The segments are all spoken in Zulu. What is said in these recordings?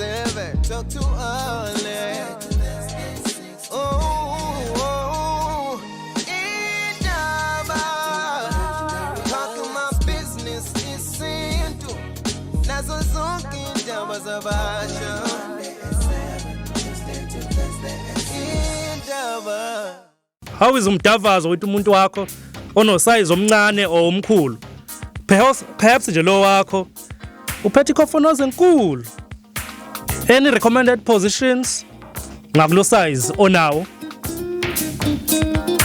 7, talk to Alex. Oh, indaba. Talk my business isintu. Nazo zonke indaba zabasha. Indaba. How is umdavazo with umuntu wakho onosize omncane or omkhulu? Perhaps nje lo wakho uphethe ikhofonoze enkulu. Any recommended positions ngakulo size onawo?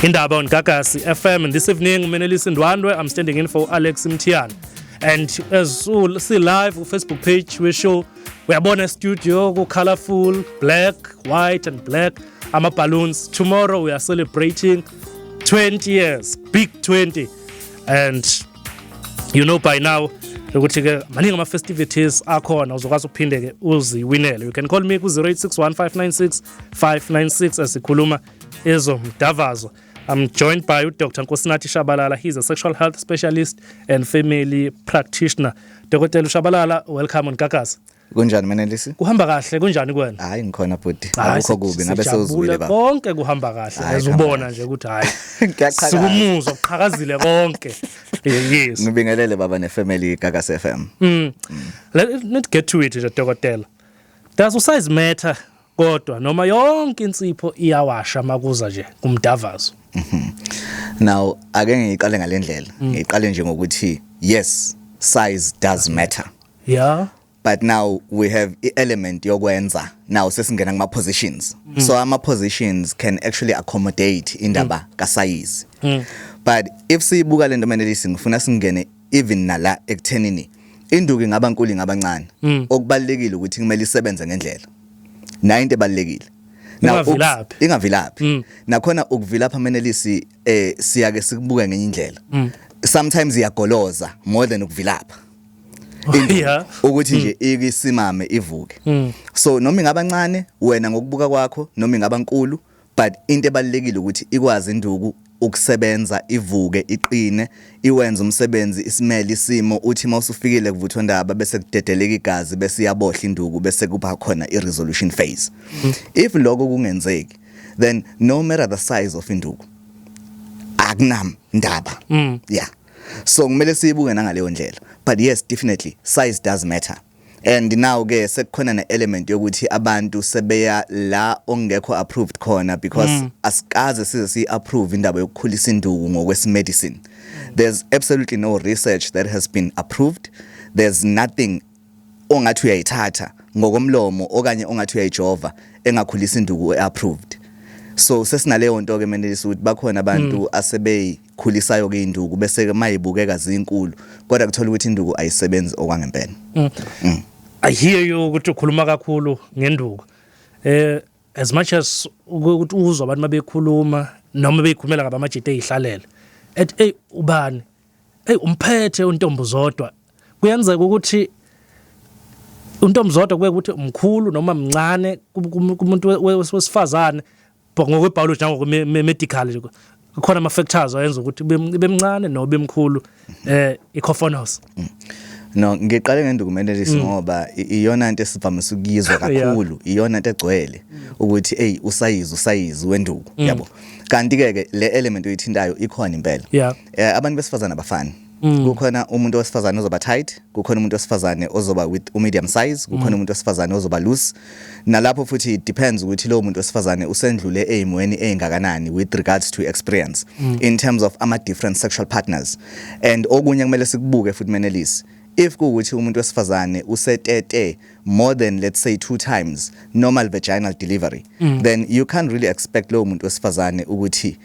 Indaba on Gagasi FM, and this evening Menelisi Ndwandwe, I'm standing in for Alex Mthiyane. And as you see live on Facebook page we show, uyabona studio ku colorful, black, white and black ama balloons. Tomorrow we are celebrating 20 years, big 20, and you know by now ukuthi ke maningi ama festivities akhona, uzokwazi ukuphinde ke uziwinele. You can call me ku 0861596596 esikhuluma ezomdavazo. I'm joined by Dr. Nkosinathi Shabalala. He's a sexual health specialist and family practitioner. Dr. Shabalala, welcome on Gagasi. Kunjani, Menelisi? Kuhamba kahle, kunjani kuwena? Hayi, ngikhona bhuti. Hayi, Akukho kubi, ngabe sijabule, sewuzwile baba. Konke kuhamba kahle. Hayi, As kuhamba ubona kahle. nje ukuthi hayi. Ngiyaqhakaza. Sikumuzwa kuqhakazile konke. Yes. Ngibingelele baba nefamily Gagasi FM. Let's get to it nje, dokotela. Does size matter kodwa, noma yonke insipho iyawasha makuza nje kumdavazo? Now ake ngiyiqale ngalendlela. Ngiyiqale nje ngokuthi yes, size does matter. But now we have i-element yokwenza. Now sesingena kuma positions. So ama positions can actually accommodate indaba ka size. But if siyibuka lento, Menelisi, ngifuna singene even nala ekuthenini induku ingaba nkulu, ingaba ncane. Okubalekile ukuthi kumele isebenze ngendlela. Nayo into ebalekile. Now, Ingavilaphi. Ingavilaphi. Nakhona ukuvilapha, Menelisi, siyake sikubuke ngenye indlela. Sometimes iyagoloza more than ukuvilapha. Induku, ukuthi nje ikisimame ivuke. So noma ingaba ncane wena ngokubuka kwakho, noma ingaba nkulu, but into ebalekile ukuthi ikwazi induku ukusebenza, ivuke, iqine, iwenze umsebenzi, isimele isimo, uthi mawusufikile kuvuthwa ndaba bese kudedeleka igazi, bese iyabohla induku, bese kuba khona i-resolution phase. If lokho kungenzeki, then no matter the size of induku, akunam ndaba. Yeah, so kumele siyibuke nangaleyo ndlela. But yes, definitely size does matter. And now ke sekukhona ne-element yokuthi abantu sebeya la ongekho approved khona, because asikaze size siyi-approve indaba yokukhulisa induku ngokwesimedicine. There's absolutely no research that has been approved. There's nothing ongathi uyayithatha ngokomlomo okanye ongathi uyayijova engakhulisa induku e-approved. So sesinaleyo nto ke, Menelisi, ukuthi bakhona abantu asebeyikhulisayo ke induku, bese ke mayibukeka zinkulu, kodwa kuthola ukuthi induku ayisebenzi okwangempela. I hear you ukuthi ukhuluma kakhulu ngenduku. As much as ukuthi uzwa abantu mabekhuluma noma beyikhulumela ngabamajita ezihlalela. Ethi, "Hey, ubani? Hey, umphethe untombi zodwa." Kuyenzeka ukuthi untombi zodwa kube ukuthi umkhulu noma mncane kumuntu wesifazane ngokwebiology nangokwe medical nje. Kukhona ama factors ayenza ukuthi bemncane noma bemkhulu ikhofonos. No, ngiqale ngenduku, Menelisi, ngoba iyona into esivamise ukuyizwa kakhulu, iyona into egcwele ukuthi hey, usayizi wenduku, yabo. Kanti ke le element oyithintayo ikhona impela. Abantu besifazana abafani. Kukhona umuntu wesifazane ozoba tight, kukhona umuntu wesifazane ozoba with medium size, kukhona umuntu wesifazane ozoba loose. Nalapho futhi it depends ukuthi lowo muntu wesifazane usendlule ezimweni ezingakanani with regards to experience in terms of ama different sexual partners. And okunye kumele sikubuke futhi, Menelisi, if kuwukuthi umuntu wesifazane usetete more than, let's say, two times normal vaginal delivery, then you can't really expect lowo muntu wesifazane ukuthi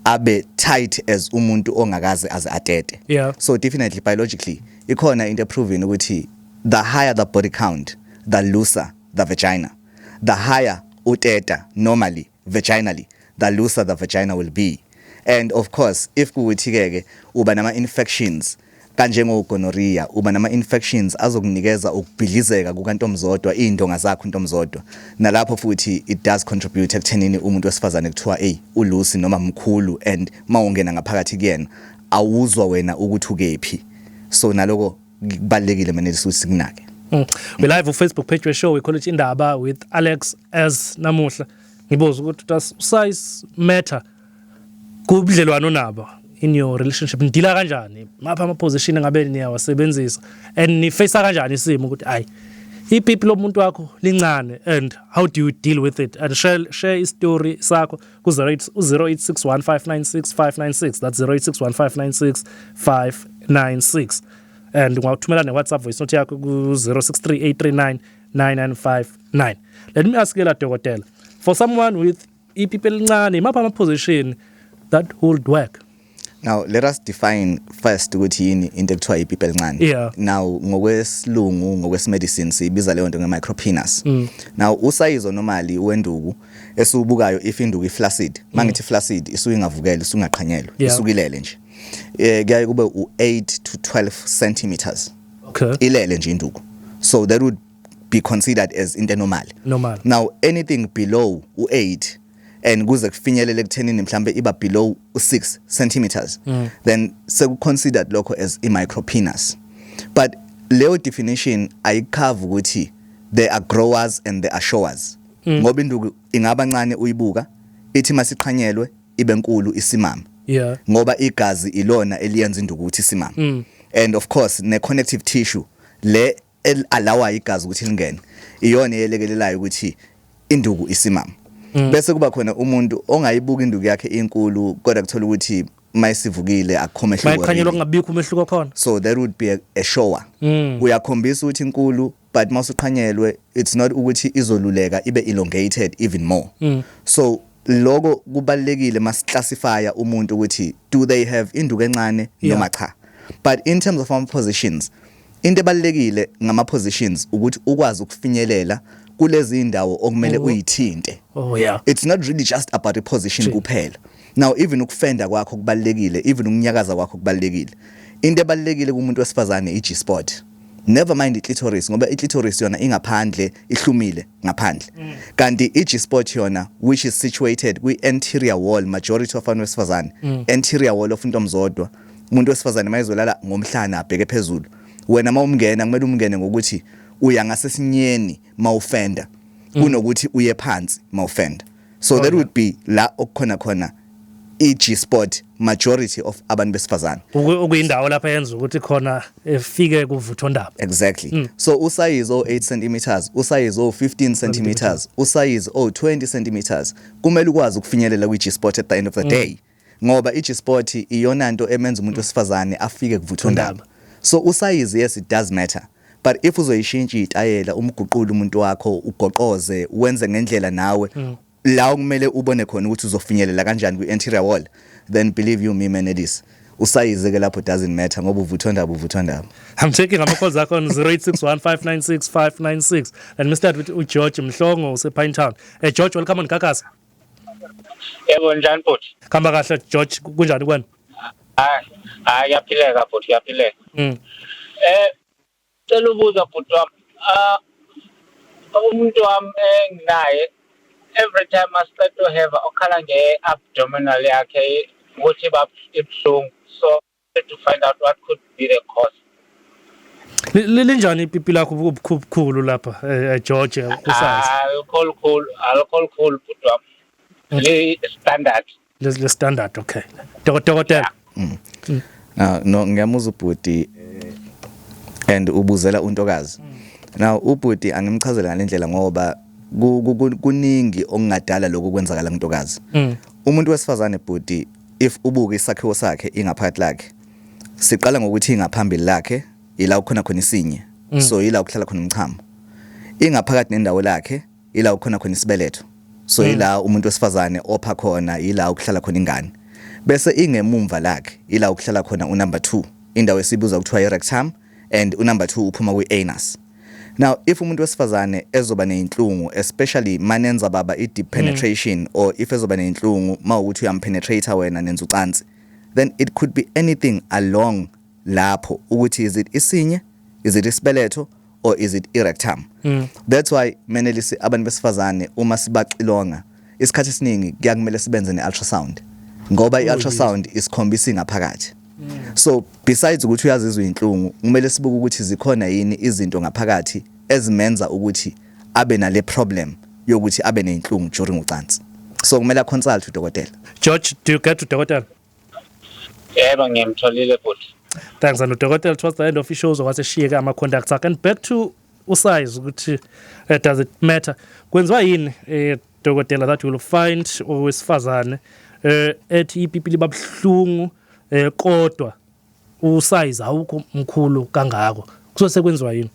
abe tight as umuntu ongakaze aze atete. So definitely biologically ikhona into proven ukuthi the higher the body count, the looser the vagina. The higher uteta normally vaginally, the looser the vagina will be. And of course if kuwuthi ke uba nama infections kanjengo gonorrhea, uba nama infections azokunikeza ukubhidlizeka kukantomzodwa, indonga zakho untomzodwa, nalapho futhi it does contribute ekuthenini umuntu wesifazane kuthiwa hey, uloose noma mkhulu, and mawungena ngaphakathi kuyena awuzwa wena ukuthi ukephi. So naloko kubalekile, Menelisi, ukuthi sikunake. We live Facebook page we-show, we call it Indaba with Alex as namuhla. Ngibuza ukuthi does size matter kubudlelwano nabo in your relationship? Ni-deala kanjani? Mapha ama position ngabe niyawasebenzisa and ni-face kanjani isimo ukuthi ayi, ipipi lomuntu wakho lincane, and how do you deal with it? And share i-story sakho ku 0861596596, that's 0861596596, and ungathumela ne-WhatsApp voice note yakho ku 0638399959. Let me ask you la, dokotela, for someone with ipipi elincane, imaphi ama-position that would work? Now let us define first ukuthi yini into ekuthiwa ipipi elincane. Now ngokwesilungu, ngokwesimedicine, siyibiza leyo nto nge-micropenis. Now usayizo normally wenduku esiwubukayo, if induku iflaccid, mangithi flaccid, isuke ingavukela, isuke ingaqhanyelwa, isukilele nje, kuyaye kube u8 to 12 centimeters ilele nje induku, so that would be considered as into normal. Normal. Now anything below u8 and kuze kufinyelele ekuthenini mhlambe iba below u6 centimeters, then seku-considered lokho as i-micropenis. But leyo definition ayicover ukuthi there are growers and there are showers, ngoba induku ingaba ncane uyibuka, ithi masiqhanyelwe ibe nkulu isimama, ngoba igazi ilona eliyenza induku ukuthi isimame, and of course ne connective tissue le alawa igazi ukuthi lingene iyona eyelekelelayo ukuthi induku isimama. Bese kuba khona umuntu ongayibuka induku yakhe inkulu, kodwa kuthola ukuthi mayisivukile akukho mehluko Mayiqhanyelwa really. Kungabikho umehluko khona. So there would be a shower. Uyakhombisa ukuthi inkulu, but masuqhanyelwe it's not ukuthi izoluleka ibe elongated even more. So lokho kubalekile masiclassifya umuntu ukuthi do they have induku encane noma cha. But in terms of our positions, into ebalekile ngama positions ukuthi ukwazi ukufinyelela kulezi indawo okumele uyithinte. It's not really just about a position kuphela. Now even ukufenda kwakho kubalekile, even ukunyakaza kwakho kubalekile. Into ebalekile kumuntu wesifazane i-G spot, never mind i-clitoris, ngoba i-clitoris yona ingaphandle, ihlumile ngaphandle, kanti i-G spot yona, which is situated kwi-anterior wall, majority of abantu wesifazane, anterior wall of intomzodwa. Umuntu wesifazane mayizolala ngomhlana abheke phezulu, wena mawumngena kumele umngene ngokuthi uya ngasesinyeni mawufenda kunokuthi uye phansi mawufenda. So that would be la okukhona khona i-G spot majority of abantu besifazane. Okuyindawo lapha yenza ukuthi khona efike kuvuthondaba. Exactly. So usayizi o 8 centimeters, usayizi o 15 centimeters, usayizi o 20 centimeters, kumele ukwazi ukufinyelela kwi G spot at the end of the day, ngoba i G spot iyona nto emenza umuntu wesifazane afike kuvuthondaba. So usayizi, yes, it does matter, but if uzoyishintsha itayela, umguqula umuntu wakho, ugoqoze, wenze ngendlela nawe la okumele ubone khona ukuthi uzofinyelela kanjani kwi-anterior wall, then believe you me, Menelisi, usayize ke lapho doesn't matter, ngoba uvuthondaba uvuthondaba. I'm taking ama-calls akho on 0861596596. Let me start with uGeorge Mhlongo use-Pinetown. George, welcome on Gagasi. Yebo, njani bhuti? Khamba kahle George, kunjani kwena? Hayi, hayi, kuyaphileka bhuti, kuyaphileka. Cela ubuza bhuti wami. Ah, umuntu wami enginaye, every time asiqeda uheva ukhala nge-abdominal yakhe ukuthi iba ibuhlungu. So to find out what could be the cause. Linjani ipipi lakho ubukhulu lapha, George, kusazi? Alikho likhulu, alikho likhulu bhuti wami. Li standard. Le standard, okay. Dokotela. Now no, ngiyamuzwa ubhuti and ubuzela untokazi. Now ubhuti angimchazele ngalendlela, ngoba kuningi okungadala lokhu kwenzakala kuntokazi. Umuntu wesifazane bhuti, if ubuka isakhiwo sakhe, ingaphakathi lakhe, siqala ngokuthi ingaphambili lakhe ila kukhona khona isinye, so ila kuhlala khona umchamo. Ingaphakathi nendawo lakhe ila kukhona khona isibeletho, so ila umuntu wesifazane opha khona, ila ukuhlala khona ingane. Bese ingemumva lakhe ila ukuhlala khona unumber 2, indawo esibuza kuthiwa i-rectum, and unumber 2 uphuma kwi-anus. Now if umuntu wesifazane ezoba neyinhlungu, especially manenza baba i-deep penetration, or if ezoba neyinhlungu mawukuthi uyampenetrate wena nenza ucansi, then it could be anything along lapho, ukuthi is it isinye, is it isibeletho, or is it i-rectum. That's why menelisi abantu besifazane uma sibaxilonga isikhathi esiningi kuyakumele sibenze ne-ultrasound, ngoba i-ultrasound isikhombisa ingaphakathi. So besides ukuthi uyazizwa inhlungu, kumele sibuke ukuthi zikhona yini izinto ngaphakathi ezimenza ukuthi abe nale problem yokuthi abe nenhlungu during ucansi. So kumele consult udokotela. George, do you get to dokotela? Yebo, ngiyamtholile futhi. Thanks. And udokotela, towards the end of ishow, uzokwazi eshiyeke ama-contacts akhe. And back to usize, ukuthi does it matter, kwenziwa yini, dokotela, that you will find owesifazane ethi ipipi liba buhlungu, kodwa usize awukho mkhulu kangako? Kusuke sekwenziwa yini?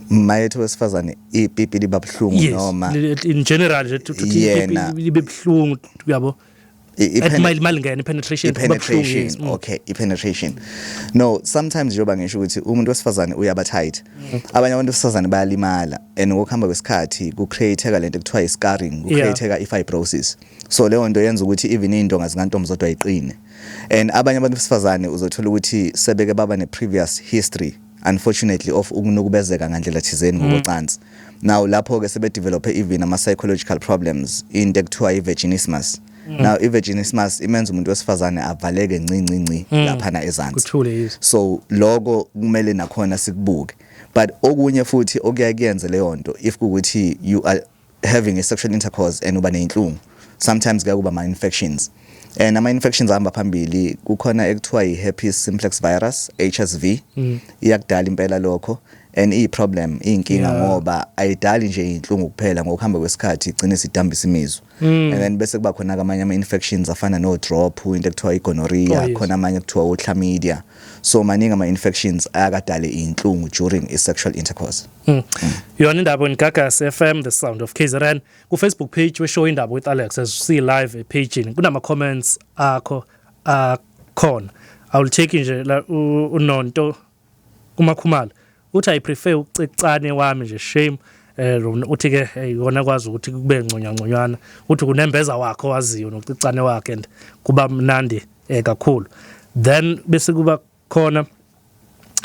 Mayethu wesifazane ipipi liba buhlungu noma In general nje, ukuthi ipipi libe buhlungu, uyabo, at malingena i-penetration, kuba buhlungu, i-penetration. Okay, i-penetration, no, sometimes njengoba ngisho ukuthi umuntu wesifazane uyaba tight, abanye abantu besifazane bayalimala and ngokuhamba kwesikhathi ku-create-eka lento ekuthiwa i-scarring, ku-create-eka i-fibrosis. So leyo nto yenza ukuthi even iy'ndonga zikantombi iqine. And abanye abantu besifazane uzothola ukuthi sebeke baba ne-previous history, unfortunately, of ukunukubezeka ngandlela thizeni ngokocansi. Now lapho-ke sebe-develop-e even ama-psychological problems, into ekuthiwa i-vaginismus. Now i-vaginismus imenza umuntu wesifazane avaleke nci nci nci laphana ezansi. Kuthule, yes. So lokho kumele nakhona sikubuke. But okunye futhi okuyaye kuyenze leyo nto, if kuwukuthi you are having a sexual intercourse and uba neyinhlungu, sometimes kuya kuba ama-infections, and ama-infections ahamba phambili kukhona ekuthiwa i-herpes simplex virus, HSV. Iyakudala impela lokho and iyi-problem, iyinkinga, ngoba ayidali nje iy'nhlungu kuphela, ngokuhamba kwesikhathi igcine sidambisa imizwa. And then bese kuba khona amanye ama-infections afana no-drop, into ekuthiwa i-gonorrhea. Khona amanye ekuthiwa o-chlamydia. So maningi ama-infections ayakadale iy'nhlungu during i-sexual intercourse. Yona Indaba on Gagasi FM, the sound of KZN. Ku Facebook page we show Indaba with Alex, as you see live epage, kunama comments akho akhona. I will take nje la uNonto kumakhumalo uthi, "I prefer ucicane wami nje, shame." Uthi ke yona kwazi ukuthi kube ngconywa ngconywana, uthi kunembeza wakho waziyo nocicane wakhe and kuba mnandi kakhulu. Then bese kuba khona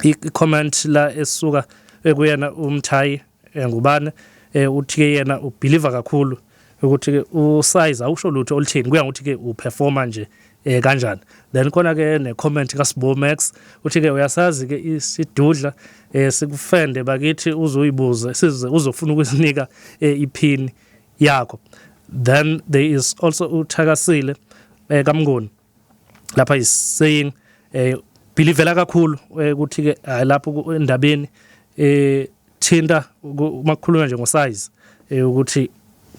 i-comment la esuka ekuyena umthayi ngubane, uthi ke yena ubelieve kakhulu ukuthi ke usize awusho lutho oluthini, kuya ngokuthi ke uperforma nje kanjani. Then khona ke ne comment kaSibo Max, uthi ke uyasazi ke isidudla sikufende bakithi, uzoyibuza size uzofuna ukusinika ipin yakho. Then there is also uthakasile kaMnguni lapha is saying believela kakhulu ukuthi ke hayi, lapho endabeni thinta makukhulunywa nje ngosize, ukuthi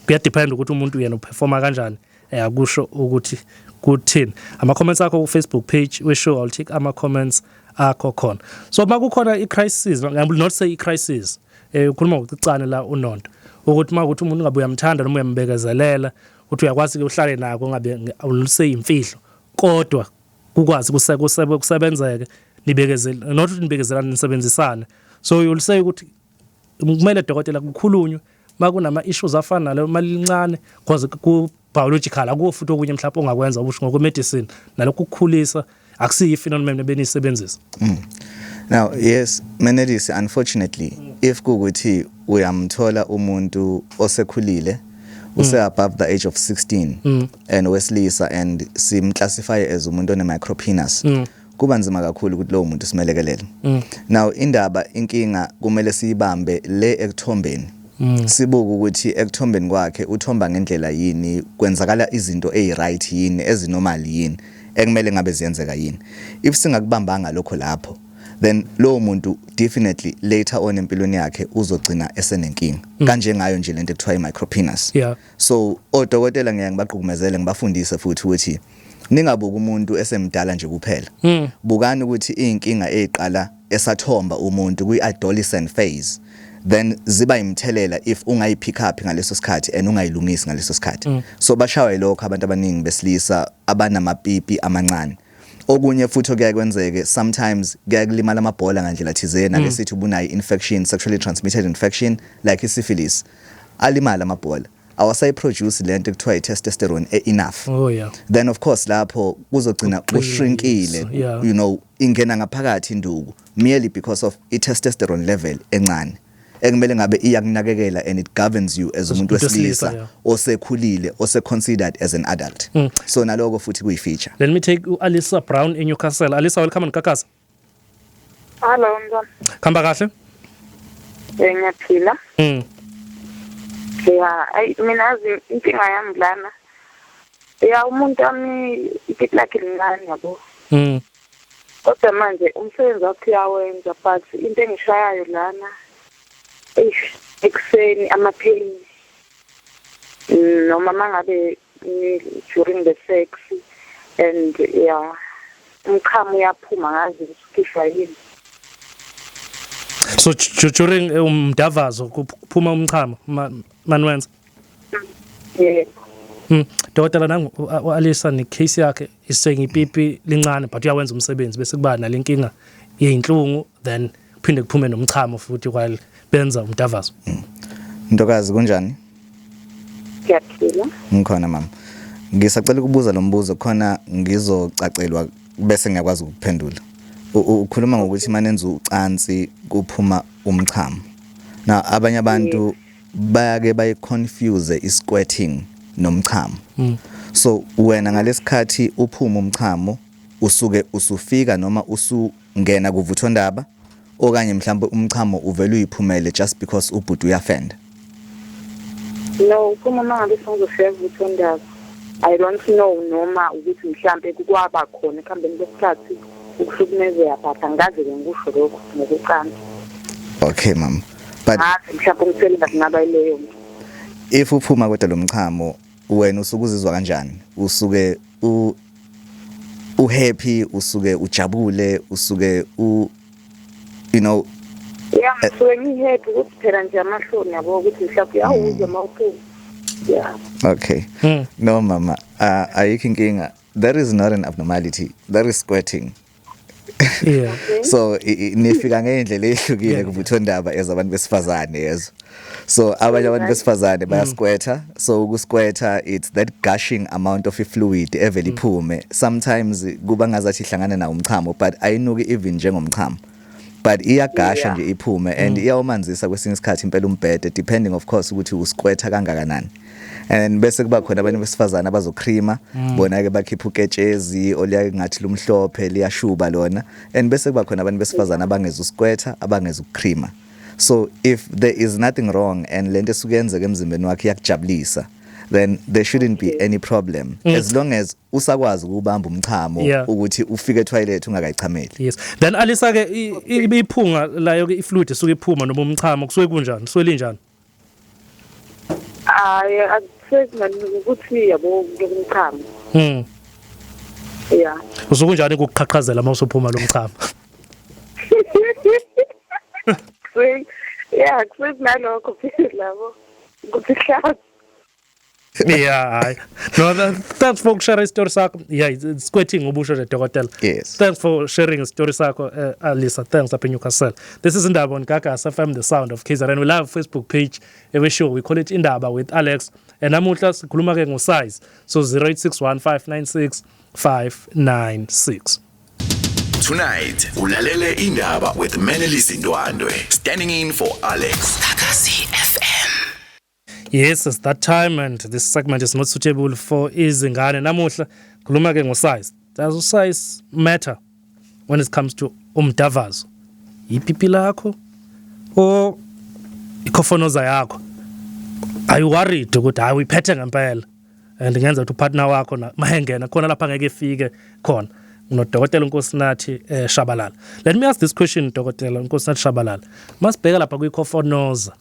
kuyadepend ukuthi umuntu yena uperforma kanjani, akusho ukuthi kuthini. Ama comments akho ku Facebook page we show, I'll take ama comments akho khona. So makukhona i crisis, I will not say i crisis, ukhuluma ngokucicane la unonto ukuthi makuthi umuntu ngabe uyamthanda noma uyambekezelela, uthi uyakwazi ke uhlale nako, ngabe I will not say imfihlo, kodwa kukwazi kusebenzeke, nibekezele, not ukuthi nibekezelane, nisebenzisane. So you'll say ukuthi kumele, dokotela, kukhulunywe makunama issues afana nalo malincane, because ku biological akuwo futhi okunye mhlawumbe ongakwenza ubusho ngokwe medicine nalokhu ukukhulisa akusiyi phenomenon benisebenzisa. Now yes, Menelisi, unfortunately if kukuthi uyamthola umuntu osekhulile, use above the age of 16 and wesilisa, and simclassify as umuntu one micropenis, kuba nzima kakhulu ukuthi lowo muntu simelekelele. Now indaba, inkinga kumele siyibambe le ekuthombeni, sibuke ukuthi ekuthombeni kwakhe uthomba ngendlela yini, kwenzakala izinto eziright yini, ezinormal yini, ekumele ngabe ziyenzeka yini. If singakubambanga lokho lapho, then lowo muntu definitely later on empilweni yakhe uzogcina esenenkinga kanje ngayo nje lento ekuthiwa i-micropenis. So odokotela ngiya ngibaqhukumezele, ngibafundise futhi ukuthi ningabuki umuntu esemdala nje kuphela, bukani ukuthi inkinga eziqala esathomba umuntu kwi-adolescent phase, then ziba imthelela if ungayipick up ngaleso sikhathi and ungayilungisi ngaleso sikhathi. So bashawa yilokho abantu abaningi besilisa abanamapipi amancane. Okunye futhi okuyaye kwenzeke, sometimes kuyaye kulimala amabhola ngandlela thizeni, ake sithi ubunayo infection, sexually transmitted infection like isyphilis, alimala amabhola, awasayiproduce lento ekuthiwa i-testosterone enough. Then of course lapho kuzogcina ushrinkile. Ingena ngaphakathi induku merely because of i-testosterone level encane. Ekumele ngabe iyakunakekela and it governs you as umuntu umuntu wesilisa, wesilisa osekhulile, ose considered as an adult. So naloko futhi kuyi feature. Let me take uAlisa Brown in Newcastle. Alisa, welcome on Gagasi. Hello, mntwana. Khamba kahle? Ngiyaphila. Ya, ayi, mina yazi inkinga yami lana. Ya, umuntu wami ipipi lakhe lincane, yabo. Kodwa manje umsebenzi wakhe uyawenza, but into engishayayo lana, eish, ekuseni ama-pain. Noma mangabe during the sex and, yeah, umchamo uyaphuma, ngazi ukuthi ukhishwa yini. So during umdavazo kuphuma umchamo manwenza? Yebo. Dokotela, nangu u-Alisa ne-case yakhe is saying ipipi lincane but uyawenza umsebenzi, bese kuba nalenkinga yeyinhlungu, then kuphinde kuphume nomchamo futhi while benza umdavazo. Ntokazi, kunjani? Ngiyaphila. Ngikhona, mama. Ngisacela ukubuza lo mbuzo khona ngizocacelwa bese ngiyakwazi ukuphendula. Ukhuluma ngokuthi manenza ucansi kuphuma umchamo. Now abanye abantu bayake bayi-confuse i-squirting nomchamo. So wena ngalesikhathi uphuma umchamo, usuke usufika noma usungena kuvuthondaba, okanye mhlawumbe umchamo uvela uyiphumele just because ubhuti uyafenda? No, uphuma uma ngabe sengizofika kuvuthondaba. I don't know noma ukuthi mhlambe kwaba khona ekuhambeni kwesikhathi ukuhlukumezeka, but angikaze-ke ngikusho lokho ngokucansi. Okay, mama, but Ngazi mhlawumbe umthelela kungaba yileyo nto. If uphuma kodwa lo mchamo, wena usuke uzizwa kanjani? Usuke u happy, usuke ujabule, usuke u you know Ya, ngisuke ngi-happy ukuthi phela nje amahloni, yabo, ukuthi mhlawumbe uyawuzwa uma uphuma, ya. Okay. No, mama, ayikho inkinga. That is not an abnormality, that is squirting. So nifika ngendlela ehlukile kuvuthondaba as abantu besifazane, yezo. So abanye abantu besifazane bayasquirta. So ukusquirta, it's that gushing amount of fluid evele iphume. Sometimes kuba ngazathi ihlangana nawo umchamo, but ayinuki even njengomchamo, but iyagasha nje iphume and iyawumanzisa kwesinye isikhathi impela umbhede, depending of course ukuthi usquirta kangakanani. And bese kuba khona abantu besifazane abazocreama, bona ke bakhipha uketshezi oliya ngathi lumhlophe, liyashuba lona. And bese kuba khona abantu besifazane abangeza usquirta, abangeza ukucreama. So if there is nothing wrong and lento esuke yenzeka emzimbeni wakhe iyakujabulisa, then there shouldn't be any problem, as long as usakwazi ukubamba umchamo ukuthi ufike etoilet ungakayichameli. Yes, then Alisa ke, iphunga layo ke ifluid esuke iphuma noma umchamo kusuke kunjani, kusuke linjani? Hayi, akusekunganuki ukuthi, yabo, kumchamo. Ya. Usuke unjani ukuqhaqhazela uma usuphuma lo mchamo? Ya, kusuke kunalokho phela, yabo, ukuthi hlaza. Yeah, hayi no, thanks for sharing story sakho. Yeah, it's squirting ubusho nje, dokotela. Yes. Thanks for sharing story sakho, Alisa. Thanks up in Newcastle. This is Indaba on Gagasi FM, the sound of KZN. We live Facebook page every show, we call it Indaba with Alex, and namuhla sikhuluma ke ngo-size. So 0861 596 596. Tonight, ulalele Indaba with Menelisi Ndwandwe, standing in for Alex. Gagasi FM. Yes, it's that time and this segment is not suitable for izingane. Namuhla khuluma ke ngo-size. Does size matter when it comes to umdavazo? Ipipi lakho or ikhofonoza yakho? Are you worried ukuthi hayi, uyiphethe ngempela and ngenza ukuthi upartner wakho na mahengena khona lapha ngeke ifike khona? Nodokotela uNkosinathi Shabalala. Let me ask this question, Dokotela uNkosinathi Shabalala. Masibheka lapha kwikhofonoza,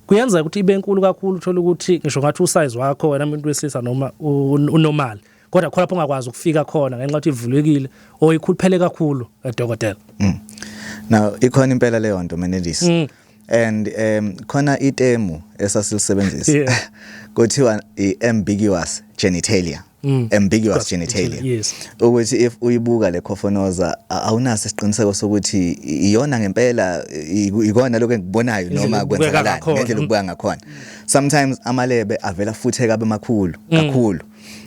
kuyenzeka ukuthi ibe enkulu kakhulu, uthola ukuthi ngisho ngathi usize wakho wena umuntu wesilisa noma unormal, kodwa khona lapho ungakwazi ukufika khona ngenxa yokuthi ivulekile or ikhuluphele kakhulu, dokotela? Now ikhona impela leyo nto, Menelisi. And khona iterm esasilisebenzisa. Kuthiwa i-ambiguous genitalia. Ambiguous genitalia. Ukuthi if uyibuka le khofonoza, awunaso isiqiniseko sokuthi iyona ngempela, ikona lokho engikubonayo Indlela noma ekubukeka kwenzakalani ngakhona. ngendlela ukubuka ngakhona. Sometimes amalebe avela futheka abe makhulu kakhulu.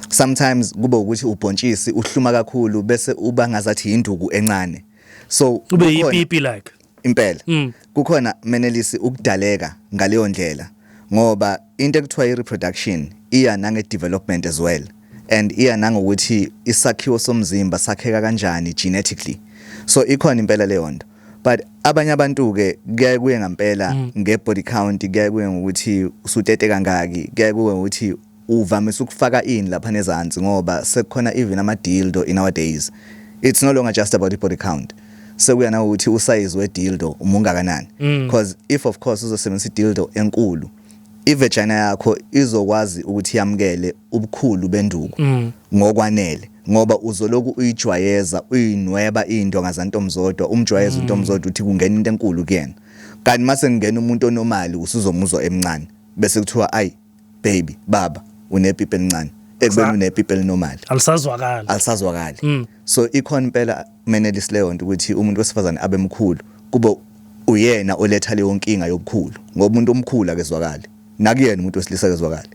Sometimes kube ukuthi ubhontshisi uhluma kakhulu bese uba ngazathi induku encane. So Ube kukhona- yipipi like. Impela kukhona, Menelisi, ukudaleka ngaleyo ndlela, ngoba into ekuthiwa i-reproduction iya nange-development as well and iya nangokuthi isakhiwo somzimba sakheka kanjani genetically. So ikhona impela leyo nto, but abanye abantu-ke kuyaye kuye ngampela nge-body count, kuyaye kuye ngokuthi usutete kangaki, kuyaye kuye ngokuthi uvamise ukufaka ini lapha nezansi, ngoba sekukhona even ama-dildo in our days. It's no longer just about i-body count, sekuya nawukuthi usayizi we-dildo umungakanani, because if of course uzosebenzisa i-dildo enkulu, i-vagina yakho izokwazi ukuthi yamukele ubukhulu benduku ngokwanele, ngoba uzoloku uyijwayeza, uyinweba indonga zantomzodwa, umjwayeza untomzodwa ukuthi kungena into enkulu kuyena, kanti mase kungena umuntu onomali usuzomuzwa emncane, bese kuthiwa, "Ayi baby, baba unepipi elincane," ekubeni unepipi elinormal. Alisazwakali. Alisazwakali. So ikhona impela, Menelisi, leyo nto ukuthi umuntu wesifazane abe mkhulu, kube uyena oletha leyo nkinga yobukhulu, ngoba umuntu omkhulu akezwakali, nakuyena umuntu wesilisa akezwakali.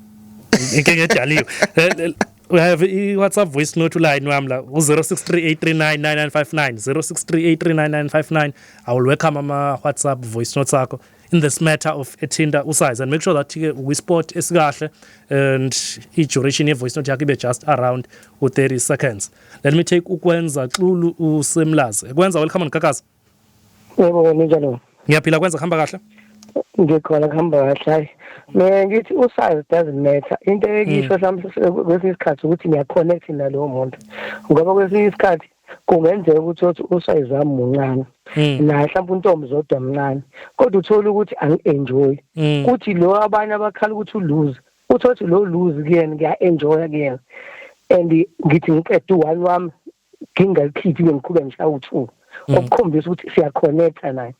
Inkinga edaliwe. We have i-WhatsApp voice note line wami la u-0638399959, 0638399959. I will welcome ama-WhatsApp voice notes akho in this matter of ethinta usize, and make sure that ke ukwi-spot esikahle and i-duration ye-voice note yakho ibe just around u-30 seconds. Let me take uKwenza Xulu usemlazi. Kwenza, welcome on Gagasi. Yebo, ninjalo? Ngiyaphila, Kwenza, kuhamba kahle? Ngikhona, kuhamba kahle. Hayi, mina ngithi usize doesn't matter. Into ekisho mhlawumbe kwesinye isikhathi ukuthi ngiyaconnect nalowo muntu, ngoba kwesinye isikhathi kungenzeka ukuthi uthi usize wami muncane, naye mhlawumbe untombi zodwa mncane, kodwa uthola ukuthi angi-enjoy. Kuthi lo abanye abakhala ukuthi u-loose, uthole ukuthi lo loose kuyena ngiya-enjoya kuyena, and ngithi ngiqeda u-one wami ngingalikhiphi, ngiqhube ngishaya u-two, okukhombisa ukuthi siyaconnecta naye.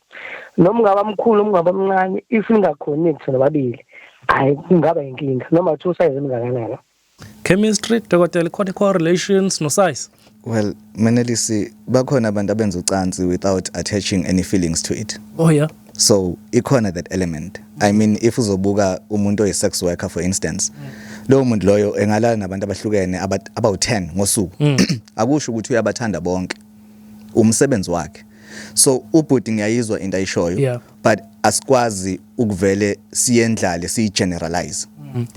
Noma ungaba mkhulu, noma ungaba mncane, if ningaconnect nobabili, hayi, kungaba inkinga noma kuthiwa usize mingakanani. Chemistry, dokotela, ikhona i-correlations no size? Well, Menelisi, bakhona abantu abenza ucansi without attaching any feelings to it. So ikhona that element. I mean, if uzobuka umuntu oyi sex worker, for instance, lowo muntu loyo engalala nabantu abahlukene abawu 10 ngosuku, akusho ukuthi uyabathanda bonke, umsebenzi wakhe. So ubhuti ngiyayizwa into ayishoyo, but asikwazi ukuvele siyendlale, siyigeneralize,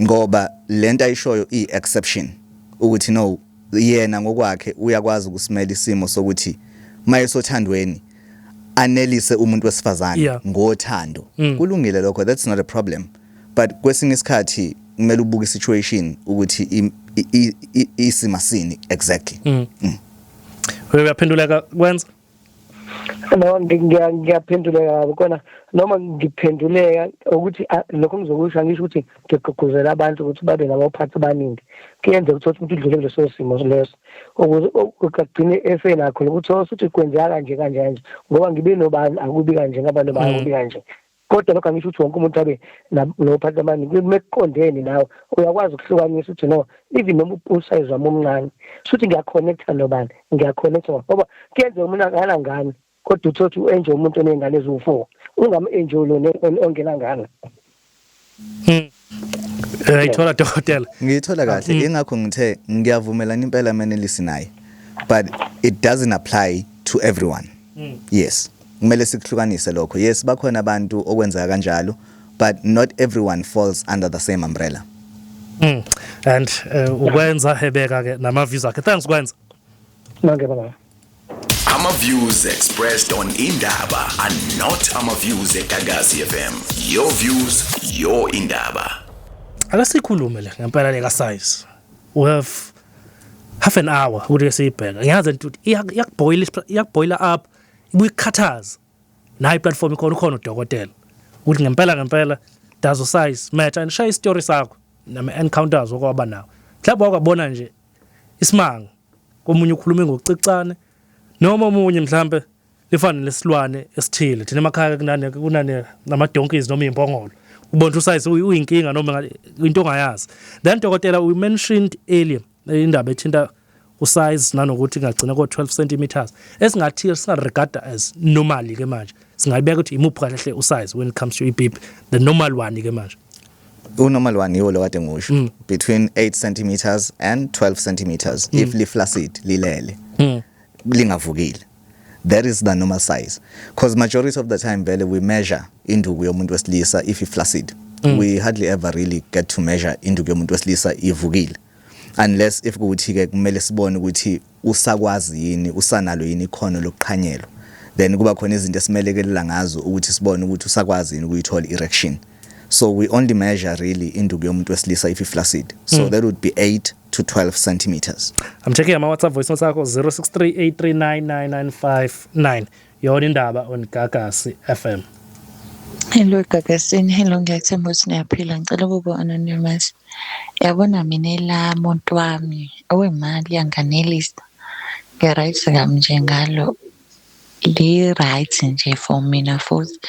ngoba lento ayishoyo i exception, ukuthi no, yena ngokwakhe uyakwazi ukusimela isimo sokuthi mayesothandweni anelise umuntu wesifazane ngothando. Kulungile lokho, that's not a problem, but kwesinye isikhathi kumele ubuke situation ukuthi isima sini exactly. Uyaphenduleka, Kwenza? No, ngiyaphenduleka kabi kona, noma ngiphenduleka ukuthi lokho ngizokusho, angisho ukuthi ngigqugquzela abantu ukuthi babe nabaphathi abaningi. Kuyenzeka ukuthi umuntu udlule kuleso simo leso ukuze ukagcine esenakho lokuthi osuthi kwenzeka kanje kanje kanje, ngoba ngibe nobani akubi kanje, ngaba nobani akubi kanje. Kodwa lokho angisho ukuthi wonke umuntu abe nophathi abaningi. Mekuqondene nawe uyakwazi ukuhlukanisa ukuthi no, even noma usize wami omncane, suthi ngiyaconnecta nobani, ngiyaconnecta, ngoba kuyenzeka umuntu akanangane, kodwa uthole ukuthi u-enjoy umuntu oney'ngane eziwu-4, ungam-enjoy lo ongenangane. Ayithola, dokotela? Ngiyithola kahle. Ingakho ngithe ngiyavumelana impela, Menelisi, naye, but it doesn't apply to everyone. Yes, kumele sikuhlukanise lokho. Yes, bakhona abantu okwenzeka kanjalo, but not everyone falls under the same umbrella. And uKwenza ebeka ke nama views akhe. Thanks, Kwenza. Nange baba. Ama views expressed on Indaba are not ama views eGagasi FM. Your views, your Indaba. Ake sikhulume le ngempela le ka size. We have half an hour ukuthi siyibheka. Ngiyazi ukuthi iyakuboil, iyakuboila up, ibuye ikukhathaza. Nayi platform ikhona, ukhona udokotela. Ukuthi ngempela ngempela does size matter, and share story sakho nama encounters okwaba nawo. Mhlawumbe wakubona nje isimanga komunye, ukhulume ngokucicane noma omunye mhlambe lifana nesilwane esithile. Thina emakhaya kunane nama donkeys noma izimbongolo, ubona usize uyinkinga noma into ongayazi. Then dokotela, we mentioned earlier indaba ethinta usize nanokuthi ingagcina ko 12 centimeters, esingathi singaregard as normal ke manje. Singayibeka ukuthi imuphi kahle hle usize when it comes to ipipi, the normal one ke manje? Unormal one yiwo lo kade ngisho, between 8 centimeters and 12 centimeters if li flaccid, lilele, lingavukile. That is the normal size, because majority of the time vele we measure induku yomuntu wesilisa if flaccid. We hardly ever really get to measure induku yomuntu wesilisa ivukile, unless if kuthi ke kumele sibone ukuthi usakwazi yini, usanalo yini ikhono lokuqhanyelwa. Then kuba khona izinto esimelekelela ngazo ukuthi sibone ukuthi usakwazi yini ukuyithola erection. So we only measure really induku yomuntu wesilisa if flaccid, so that would be 8 to 12 centimeters. I'm checking ama WhatsApp voice notes akho, 0638399959. Yona indaba on Gagasi FM. Hello Gagasini, hello, ngiyathemba ukuthi niyaphila. Ngicela ukuba anonymous. Yabona mina la muntu wami owemali yanganelisa. Ngi-right kami nje ngalo. Li-right nje for mina futhi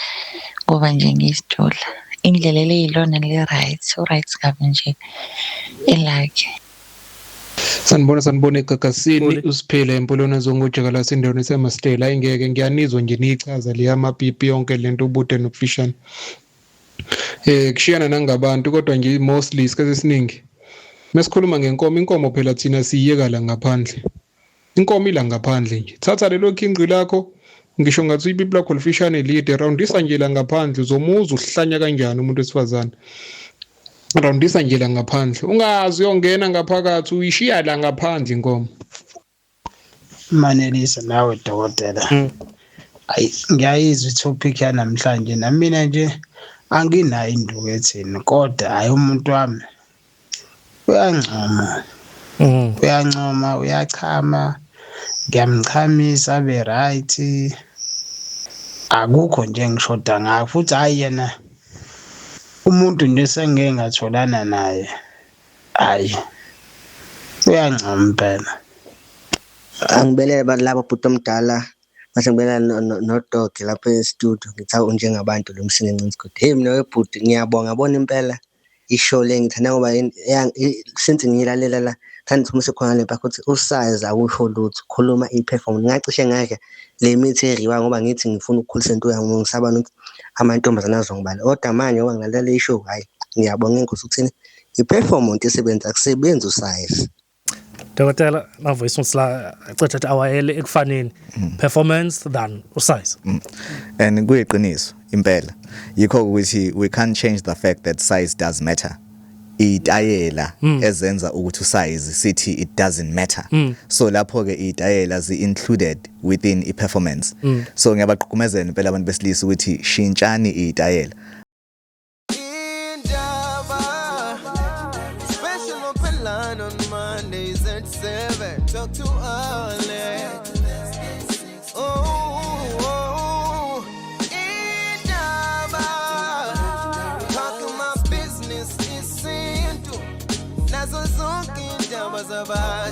ngoba nje ngiyisithola. Indlela eliyilona li-right, u-right kabi nje elakhe. Sanibona, sanibona eGagasini. Usiphile empolweni zongojikalasa endaweni esemastela. Ayingeke, ngiyanizwa nje niyichaza le yamapipi, yonke lento, ubude nobufishane, kushiyana nangabantu, kodwa nje mostly isikhathi esiningi mesikhuluma ngenkomo, inkomo phela thina siyiyeka la ngaphandle, inkomo ila ngaphandle nje. Thatha lelo khinqi lakho, ngisho ngathi ipipi lakho lifishane, lide, roundisa nje la ngaphandle, uzomuza uhlanya kanjani umuntu wesifazane. Roundisa nje la ngaphandle, ungazi uyongena ngaphakathi, uyishiya la ngaphandle inkomo. Manelisa nawe dokotela. Ayi, ngiyayizwa i-topic yanamhlanje, namina nje anginayo induku etheni, kodwa hayi, umuntu wami uyancoma. Uyancoma, uyachama, ngiyamchamisa abe right. Akukho nje engishoda ngakho futhi, hayi, yena umuntu nje sengeke ngatholana naye. Hayi, uyancoma impela. Angibelele abantu laba, bhuti omdala, mase ngibelana no-dog lapha e-studio. Ngithi awu, njengabantu lo msini encinci kodwa hey, mina webhuti ngiyabonga, yabona impela i-show le ngithanda ngoba since ngiyilalela la, thanda ukuthi sekhona le mpahla ukuthi usize akusho lutho, khuluma i-perform. Ngacishe ngadla le mithi edliwa ngoba ngithi ngifuna ukukhulisa into yami, ngisaba ukuthi amantombazane azongibala, kodwa manje ngoba ngilalela i-show, hhayi, ngiyabonga inkosi ukuthini i-performance isebenza, akusebenzi usize. Dokotela, ma voice notes la acetha athi awayele ekufaneni performance than usize. And kuyiqiniso impela, yikho ukuthi we can't change the fact that size does matter. Itayela ezenza ukuthi usize sithi it doesn't matter. So lapho ke itayela zi included within i performance. So ngiyabaqhumezela impela abantu besilisa ukuthi shintshani itayela. Indaba. Special open line on Mondays at 7. Talk to Alex. Oh, Indaba. Talking my business isintu. Nazo zonke indaba zabantu.